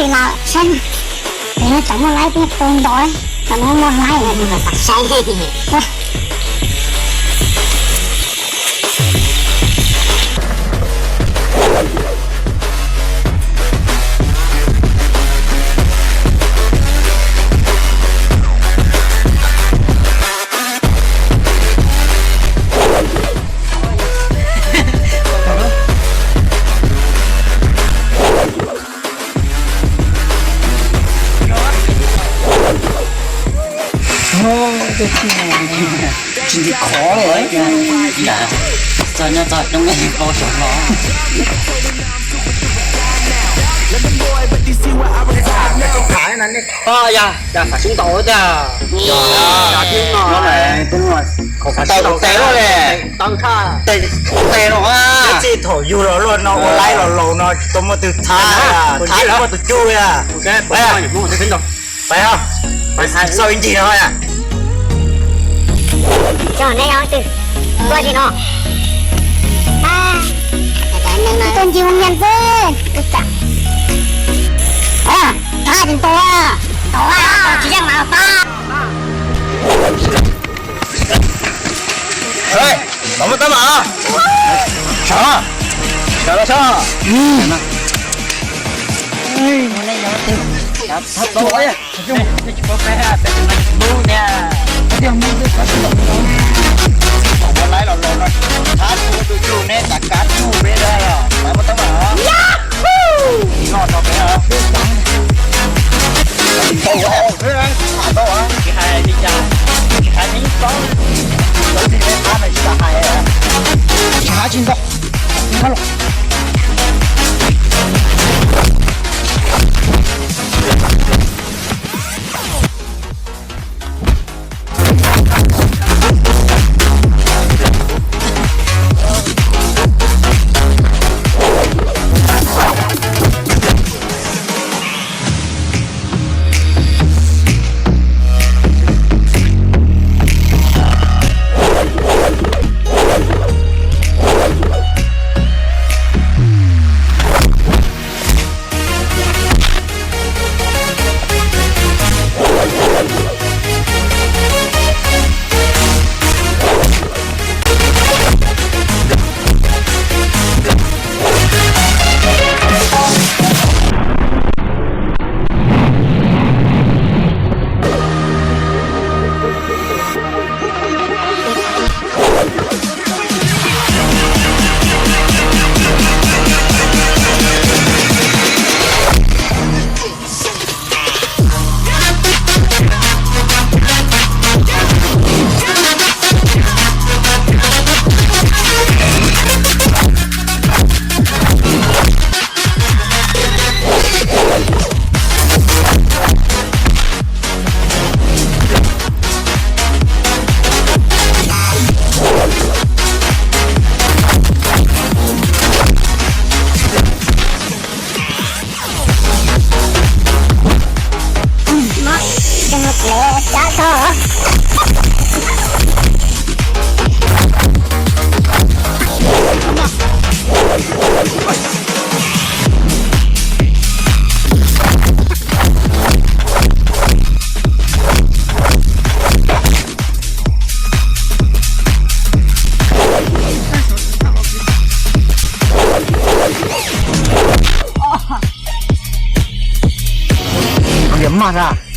Ces los saib, ces no tsam muaj laib peb tu nto, tsam no muaj laib. Tsis nti khov lawm. Txog nyob txog coob pau saum no. Yog, yog, xav sib ntaus tiag. Tau tes luaj li. Tau tes, tes no. Txij thaum yug los luaj no ua laib los laus no tsis tau muaj twg thab, thab tsis muaj tus cuj li. Pais, pais xauj ib ncig no. Cov nej yog twg tuaj li no? Tuaj ncig ua nyiaj xwb. Thab tsis tau, tsis yeej mas thab. Los muaj tab mas. Sawv, sawv los sawv. Ua laib los los no, thab tsis muaj tus cuj, neb xav kav cuj peb los, los muaj tab mas. Noj tso peb os. Tsis hais li cas, tsis hais li txob, txob tsis peb thab mas tsis tas hais. Tsis hais tsis ntau. Yog maj a.